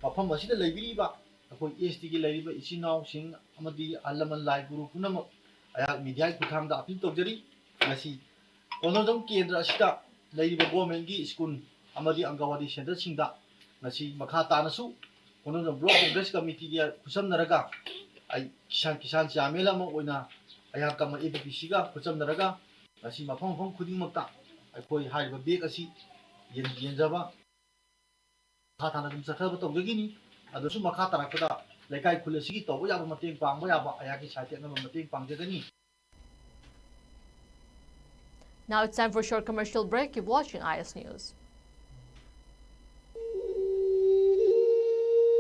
ꯃꯐꯝ ꯑꯁꯤꯗ ꯂꯩꯕꯤꯔꯤꯕ ꯑꯩꯈꯣꯏ ꯑꯦꯁ ꯇꯤꯒꯤ ꯂꯩꯔꯤꯕ ꯏꯆꯤꯟ ꯏꯅꯥꯎꯁꯤꯡ ꯑꯃꯗꯤ ꯑꯍꯜ ꯂꯃꯟ ꯂꯥꯏ ꯒꯨꯔꯨ ꯄꯨꯝꯅꯃꯛ ꯑꯩꯍꯥꯛ ꯃꯤꯗꯤꯌꯥꯒꯤ ꯈꯨꯠꯊꯥꯡꯗ ꯑꯄꯤꯜ ꯇꯧꯖꯔꯤ꯫ ꯉꯁꯤ ꯀꯣꯟꯊꯧꯖꯝ ꯀꯦꯟꯗ꯭ꯔ ꯑꯁꯤꯗ ꯂꯩꯔꯤꯕ ꯒꯣꯔꯃꯦꯟꯒꯤ ꯁ꯭ꯀꯨꯜ ꯑꯃꯗꯤ ꯑꯪꯒꯟꯋꯥꯗꯤ ꯁꯦꯟꯇꯔꯁꯤꯡꯗ ꯉꯁꯤ ꯃꯈꯥ ꯇꯥꯅꯁꯨ ꯀꯣꯟꯊꯧꯖꯝ ꯕ꯭ꯂꯣꯛ ꯀꯣꯡꯒ꯭ꯔꯦꯁ ꯀꯃꯤꯇꯤꯒ ꯈꯨꯠꯁꯝꯅꯔꯒ ꯑꯩ ꯀꯤꯁꯥꯟ ꯀꯤꯁꯥꯟ ꯆꯤꯌꯥꯔꯃꯦꯟ ꯑꯃ ꯑꯣꯏꯅ ꯑꯩꯍꯥꯛ ꯀꯃ ꯑꯦ ꯕꯤ ꯄꯤ ꯁꯤꯒ ꯈꯨꯠꯁꯝꯅꯔꯒ ꯉꯁꯤ ꯃꯐꯝ ꯃꯐꯝ ꯈꯨꯗꯤꯡꯃꯛꯇ ꯑꯩꯈꯣꯏ ꯍꯥꯏꯔꯤꯕ ꯕꯦꯒ ꯑꯁꯤ ꯌꯦꯟ- ꯌꯦꯟꯖꯕ ꯃꯈꯥ ꯇꯥꯅ ꯑꯗꯨꯝ ꯆꯠꯊꯕ ꯇꯧꯖꯒꯤꯅꯤ꯫ ꯑꯗꯨꯁꯨ ꯃꯈꯥ ꯇꯥꯔꯛꯄꯗ ꯂꯩꯀꯥꯏ ꯈꯨꯜ ꯑꯁꯤꯒꯤ ꯇꯧꯕ ꯌꯥꯕ ꯃꯇꯦꯡ ꯄꯥꯡꯕ ꯌꯥꯕ ꯑꯩꯍꯥꯛꯀꯤ ꯁꯥꯏꯠꯇꯒꯤ ꯑꯉꯝꯕ ꯃꯇꯦꯡ ꯄꯥꯡꯖꯒꯅꯤ꯫ Now it's time for a short commercial break. Keep watching I S News.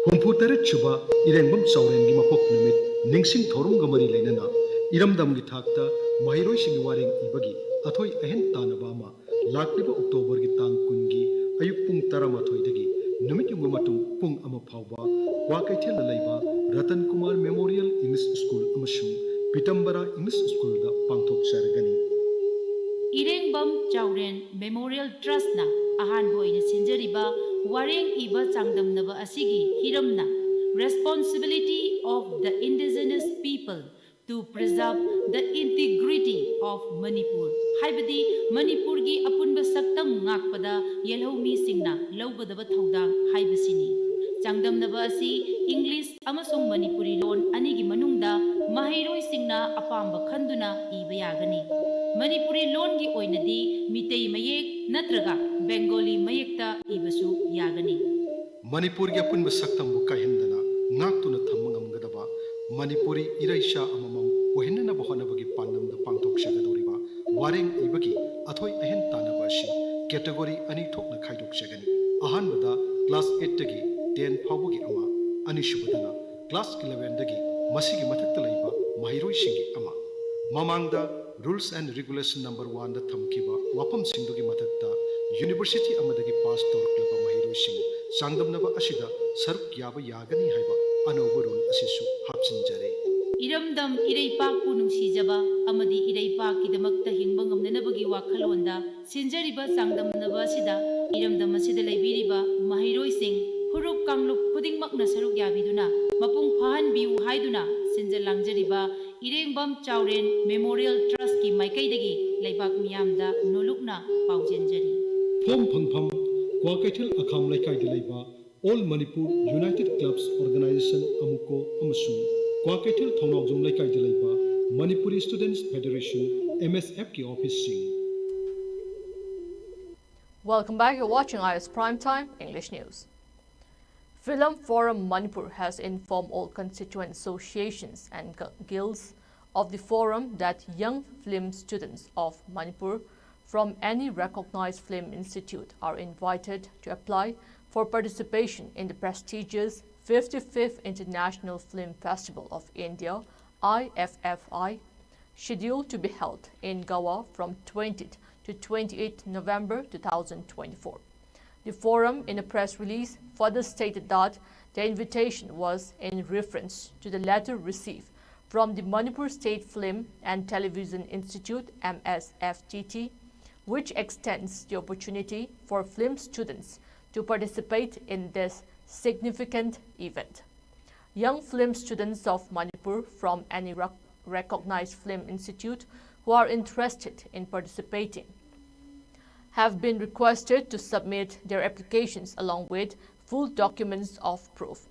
ꯍꯨꯝꯐꯨ ꯇꯔꯦꯠ ꯁꯨꯕ ꯏꯔꯦꯡꯕꯝ ꯆꯥꯎꯔꯦꯟꯒꯤ ꯃꯄꯣꯛ ꯅꯨꯃꯤꯠ ꯅꯤꯡꯁꯤꯡ ꯊꯧꯔꯝꯒ ꯃꯔꯤ ꯂꯩꯅꯅ ꯏꯔꯝꯗꯝꯒꯤ ꯊꯥꯛꯇ ꯃꯍꯩꯔꯣꯏꯁꯤꯡꯒꯤ ꯋꯥꯔꯦꯡ ꯏꯕꯒꯤ ꯑꯊꯣꯏ ꯑꯍꯦꯟ ꯇꯥꯟꯅꯕ ꯑꯃ ꯂꯥꯛꯂꯤꯕ ꯑꯣꯛꯇꯣꯕꯔꯒꯤ ꯇꯥꯡ ꯀꯨꯟꯒꯤ ꯑꯌꯨꯛ ꯄꯨꯡ ꯇꯔꯥꯃꯥꯊꯣꯏꯗꯒꯤ ꯅꯨꯃꯤꯠ ꯌꯨꯡꯕ ꯃꯇꯨꯡ ꯄꯨꯡ ꯑꯃ ꯐꯥꯎꯕ ꯀ꯭ꯋꯥꯀꯩꯊꯦꯜꯗ ꯂꯩꯕ Ratan Kumar memorial English school ꯑꯃꯁꯨꯡ ꯄꯤꯇꯝꯕꯔꯥ ꯏꯪꯂꯤꯁ ꯁ꯭ꯀꯨꯜꯗ ꯄꯥꯡꯊꯣꯛꯆꯔꯒꯅꯤ꯫ ꯏꯔꯦꯡꯕꯝ ꯆꯥꯎꯔꯦꯟ ꯃꯦꯃꯣꯔꯤꯌꯦꯜ ꯇ꯭ꯔꯁꯅ ꯑꯍꯥꯟꯕ ꯑꯣꯏꯅ ꯁꯤꯟꯖꯔꯤꯕ ꯋꯥꯔꯦꯡ ꯏꯕ ꯆꯥꯡꯗꯝꯅꯕ ꯑꯁꯤꯒꯤ ꯍꯤꯔꯝꯅ Responsibility of the Indigenous People to Preserve the Integrity of Manipur ꯍꯥꯏꯕꯗꯤ ꯃꯅꯤꯄꯨꯔꯒꯤ ꯑꯄꯨꯟꯕ ꯁꯛꯇꯝ ꯉꯥꯛꯄꯗ ꯌꯦꯜꯍꯧꯃꯤꯁꯤꯡꯅ ꯂꯧꯒꯗꯕ ꯊꯧꯗꯥꯡ ꯍꯥꯏꯕꯁꯤꯅꯤ꯫ ꯆꯥꯡꯗꯝꯅꯕ ꯑꯁꯤ ꯏꯪꯂꯤꯁ ꯑꯃꯁꯨꯡ ꯃꯅꯤꯄꯨꯔꯤ ꯂꯣꯟ ꯑꯅꯤꯒꯤ ꯃꯅꯨꯡꯗ ꯃꯍꯩꯔꯣꯏꯁꯤꯡꯅ ꯑꯄꯥꯝꯕ ꯈꯟꯗꯨꯅ ꯏꯕ ꯌꯥꯒꯅꯤ꯫ ꯃꯅꯤꯄꯨꯔꯤ ꯂꯣꯟꯒꯤ ꯑꯣꯏꯅꯗꯤ ꯃꯤꯇꯩ ꯃꯌꯦꯛ ꯅꯠꯇ꯭ꯔꯒ ꯕꯦꯡꯒꯣꯂꯤ ꯃꯌꯦꯛꯇ ꯏꯕꯁꯨ ꯌꯥꯒꯅꯤ꯫ ꯃꯅꯤꯄꯨꯔꯒꯤ ꯑꯄꯨꯟꯕ ꯁꯛꯇꯝꯕꯨ ꯀꯥꯏꯍꯟꯗꯅ ꯉꯥꯛꯇꯨꯅ ꯊꯝꯕ ꯉꯝꯒꯗꯕ ꯃꯅꯤꯄꯨꯔꯤ ꯏꯔꯩꯆꯥ ꯑꯃꯃꯝ ꯑꯣꯏꯍꯟꯅꯅꯕ ꯍꯣꯠꯅꯕꯒꯤ ꯄꯥꯟꯗꯝꯗ ꯄꯥꯡꯊꯣꯛꯆꯒꯗꯧꯔꯤꯕ ꯋꯥꯔꯦꯡ ꯏꯕꯒꯤ ꯑꯊꯣꯏ ꯑꯍꯦꯟ ꯇꯥꯟꯅꯕ ꯑꯁꯤ ꯀꯦꯇꯦꯒꯣꯔꯤ ꯑꯅꯤ ꯊꯣꯛꯅ ꯈꯥꯏꯗꯣꯛꯆꯒꯅꯤ꯫ ꯑꯍꯥꯟꯕꯗ ꯀ꯭ꯂꯥꯁ ꯑꯩꯠꯇꯒꯤ ꯇꯦꯟ ꯐꯥꯎꯕꯒꯤ ꯑꯃ, ꯑꯅꯤꯁꯨꯕꯗꯅ ꯀ꯭ꯂꯥꯁ ꯏꯂꯦꯚꯦꯟꯗꯒꯤ ꯃꯁꯤꯒꯤ ꯃꯊꯛꯇ ꯂꯩꯕ ꯃꯍꯩꯔꯣꯏꯁꯤꯡꯒꯤ ꯑꯃ꯫ ꯃꯃꯥꯡꯗ Rules and Regulation number one ꯗ ꯊꯝꯈꯤꯕ ꯋꯥꯐꯝꯁꯤꯡꯗꯨꯒꯤ ꯃꯊꯛꯇ university ꯑꯃꯗꯒꯤ pass ꯇꯧꯔꯛꯂꯕ ꯃꯍꯩꯔꯣꯏꯁꯤꯡ ꯆꯥꯡꯗꯝꯅꯕ ꯑꯁꯤꯗ ꯁꯔꯨꯛ ꯌꯥꯕ ꯌꯥꯒꯅꯤ ꯍꯥꯏꯕ ꯑꯅꯧꯕ rule ꯑꯁꯤꯁꯨ ꯍꯥꯞꯆꯤꯟꯖꯔꯦ꯫ ꯏꯔꯝꯗꯝ ꯏꯔꯩꯄꯥꯛꯄꯨ ꯅꯨꯡꯁꯤꯖꯕ ꯑꯃꯗꯤ ꯏꯔꯩꯄꯥꯛꯀꯤꯗꯃꯛꯇ ꯍꯤꯡꯕ ꯉꯝꯅꯅꯕꯒꯤ ꯋꯥꯈꯜꯂꯣꯟꯗ ꯁꯤꯟꯖꯔꯤꯕ ꯆꯥꯡꯗꯝꯅꯕ ꯑꯁꯤꯗ ꯏꯔꯝꯗꯝ ꯑꯁꯤꯗ ꯂꯩꯕꯤꯔꯤꯕ ꯃꯍꯩꯔꯣꯏꯁꯤꯡ ꯐꯨꯔꯨꯞ ꯀꯥꯡꯂꯨꯞ ꯈꯨꯗꯤꯡꯃꯛꯅ ꯁꯔꯨꯛ ꯌꯥꯕꯤꯗꯨꯅ ꯃꯄꯨꯡ ꯐꯥꯍꯟꯕꯤꯌꯨ ꯍꯥꯏꯗꯨꯅ ꯁꯤꯟꯖ ꯂꯥꯡꯖꯔꯤꯕ ꯏꯔꯦꯡꯕꯝ ꯆꯥꯎꯔꯦꯟ Memorial Trust ꯀꯤ ꯃꯥꯏꯀꯩꯗꯒꯤ ꯂꯩꯕꯥꯛ ꯃꯤꯌꯥꯝꯗ ꯅꯣꯂꯨꯛꯅ ꯄꯥꯎꯖꯦꯟꯖꯔꯤ꯫ Form ꯐꯪꯐꯝ: ꯀ꯭ꯋꯥꯀꯩꯊꯦꯜ ꯑꯈꯥꯝ ꯂꯩꯀꯥꯏꯗ ꯂꯩꯕ All Manipur United Clubs Organization, AMUCO, ꯑꯃꯁꯨꯡ ꯀ꯭ꯋꯥꯀꯩꯊꯦꯜ ꯊꯧꯅꯥꯎꯖꯝ ꯂꯩꯀꯥꯏꯗ ꯂꯩꯕ Manipuri Students Federation, M S F ꯀꯤ office ꯁꯤꯡ꯫ Welcome back. You're watching I S Prime Time English News. Film Forum Manipur has informed all constituent associations and gu- guilds of the forum that young film students of Manipur from any recognized film institute are invited to apply for participation in the prestigious fifty-fifth International Film Festival of India, I F F I, scheduled to be held in Goa from twentieth to twenty-eighth November two thousand twenty-four. The forum, in a press release, further stated that the invitation was in reference to the letter received from the Manipur State Film and Television Institute, M S F T T, which extends the opportunity for film students to participate in this significant event. Young film students of Manipur from any rec- recognized film institute who are interested in participating have been requested to submit their applications along with full documents of proof.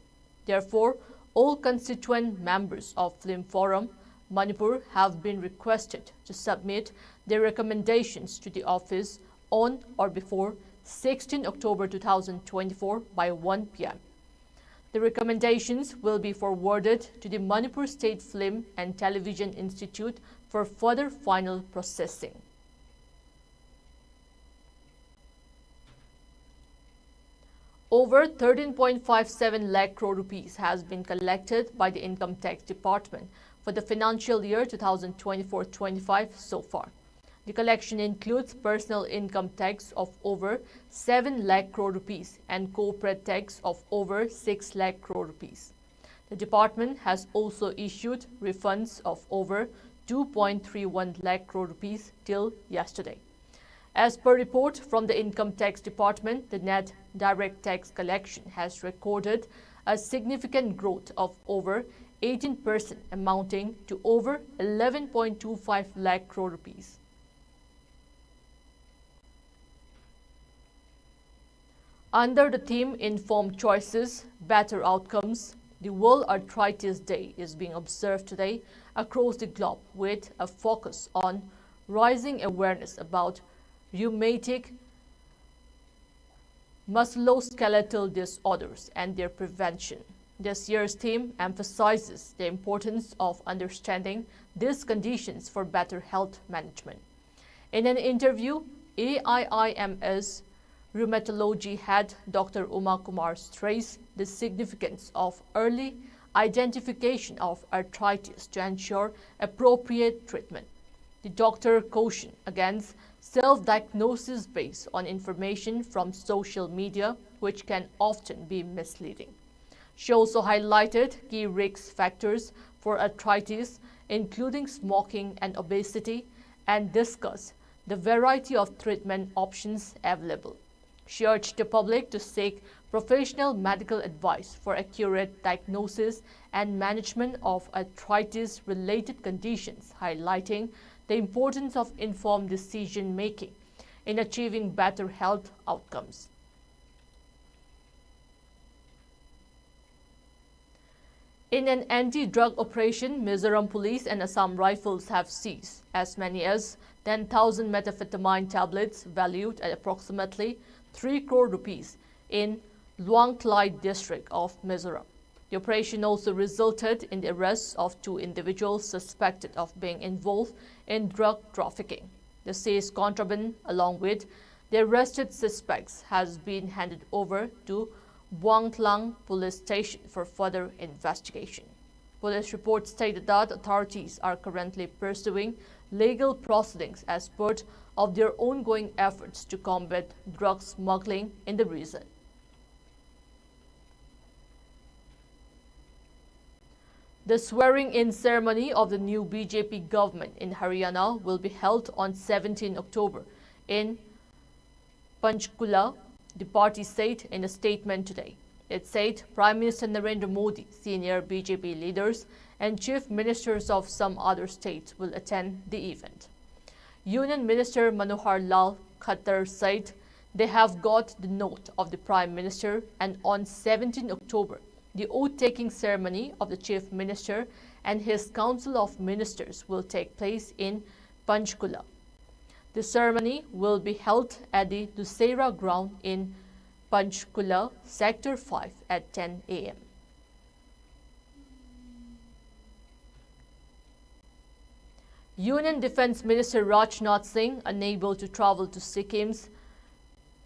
Therefore, all constituent members of Film Forum Manipur have been requested to submit their recommendations to the office on or before sixteenth October two thousand twenty-four by one p m. The recommendations will be forwarded to the Manipur State Film and Television Institute for further final processing. Over thirteen point five seven lakh crore rupees has been collected by the Income Tax Department for the financial year two thousand twenty-four twenty-five so far. The collection includes personal income tax of over seven lakh crore rupees and corporate tax of over six lakh crore rupees. The department has also issued refunds of over two point three one lakh crore rupees till yesterday. As per report from the Income Tax Department, the net direct tax collection has recorded a significant growth of over eighteen percent, amounting to over eleven point two five lakh crore rupees. Under the theme Informed Choices, Better Outcomes, the World Arthritis Day is being observed today across the globe, with a focus on raising awareness about rheumatic musculoskeletal disorders and their prevention. This year's theme emphasizes the importance of understanding these conditions for better health management. In an interview, A I I M S rheumatology head Doctor Uma Kumar stressed the significance of early identification of arthritis to ensure appropriate treatment. The doctor cautioned against self-diagnosis based on information from social media, which can often be misleading. She also highlighted key risk factors for arthritis, including smoking and obesity, and discussed the variety of treatment options available. She urged the public to seek professional medical advice for accurate diagnosis and management of arthritis-related conditions, highlighting the importance of informed decision-making in achieving better health outcomes. In an anti-drug operation, Mizoram Police and Assam Rifles have seized as many as ten thousand methamphetamine tablets valued at approximately three crore rupees in Luangtlai district of Mizoram. The operation also resulted in the arrest of two individuals suspected of being involved in drug trafficking. The seized contraband, along with the arrested suspects, has been handed over to Buangtlang Police Station for further investigation. Police reports stated that authorities are currently pursuing legal proceedings as part of their ongoing efforts to combat drug smuggling in the region. The swearing-in ceremony of the new B J P government in Haryana will be held on seventeen October in Panchkula, the party said in a statement today. It said Prime Minister Narendra Modi, senior B J P leaders, and chief ministers of some other states will attend the event. Union Minister Manohar Lal Khattar said they have got the note of the Prime Minister, and on seventeen October, the oath-taking ceremony of the Chief Minister and his Council of Ministers will take place in Panchkula. The ceremony will be held at the Dussehra ground in Panchkula, Sector five at ten A M. Union Defence Minister Rajnath Singh unable to travel to Sikkim's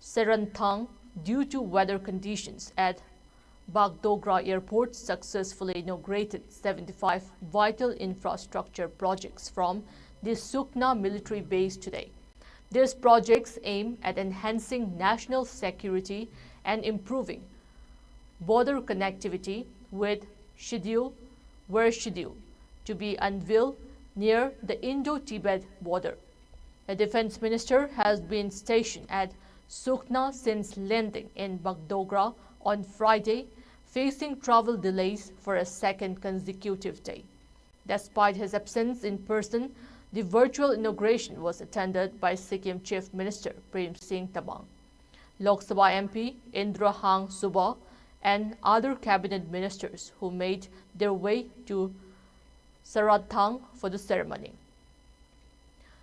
Seranthang due to weather conditions at Bagdogra Airport successfully inaugurated seventy-five vital infrastructure projects from the Sukna military base today. These projects aim at enhancing national security and improving border connectivity with schedule were scheduled to be unveiled near the Indo-Tibet border. The defense minister has been stationed at Sukna since landing in Bagdogra on Friday, facing travel delays for a second consecutive day. Despite his absence in person, the virtual inauguration was attended by Sikkim Chief Minister Prem Singh Tamang, Lok Sabha M P Indra Hang Suba, and other cabinet ministers who made their way to Sarathang for the ceremony.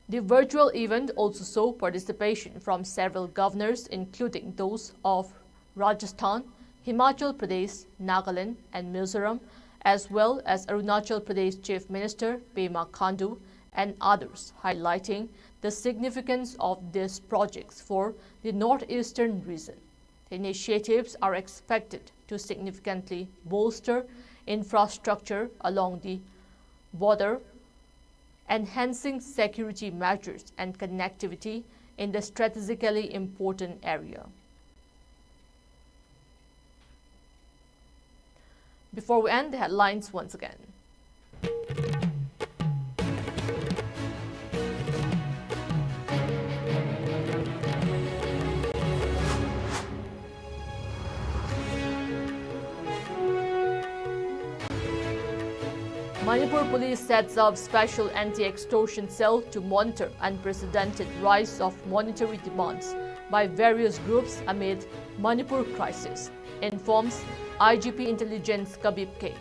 The virtual event also saw participation from several governors, including those of Rajasthan, Himachal Pradesh, Nagaland, and Mizoram, as well as Arunachal Pradesh Chief Minister Pema Khandu and others, highlighting the significance of these projects for the northeastern region. The initiatives are expected to significantly bolster infrastructure along the border, enhancing security measures and connectivity in the strategically important area. Before we end, the headlines once again. Manipur Police sets up special anti-extortion cell to monitor unprecedented rise of monetary demands by various groups amid Manipur crisis, informs I G P Intelligence Kabib K.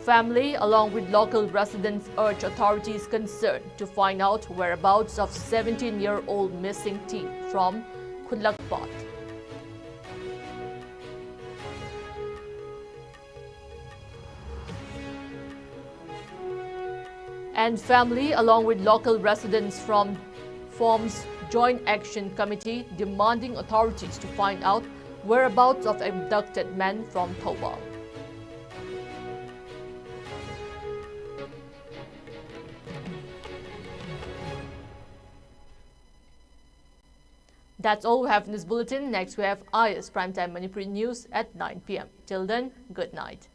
Family, along with local residents, urge authorities concerned to find out whereabouts of seventeen-year-old missing teen from Khulakpat. And family, along with local residents from, forms Joint Action Committee demanding authorities to find out whereabouts of abducted men from Thoubal. That's all we have in this bulletin. Next, we have I S Primetime Manipuri News at nine P M. Till then, good night.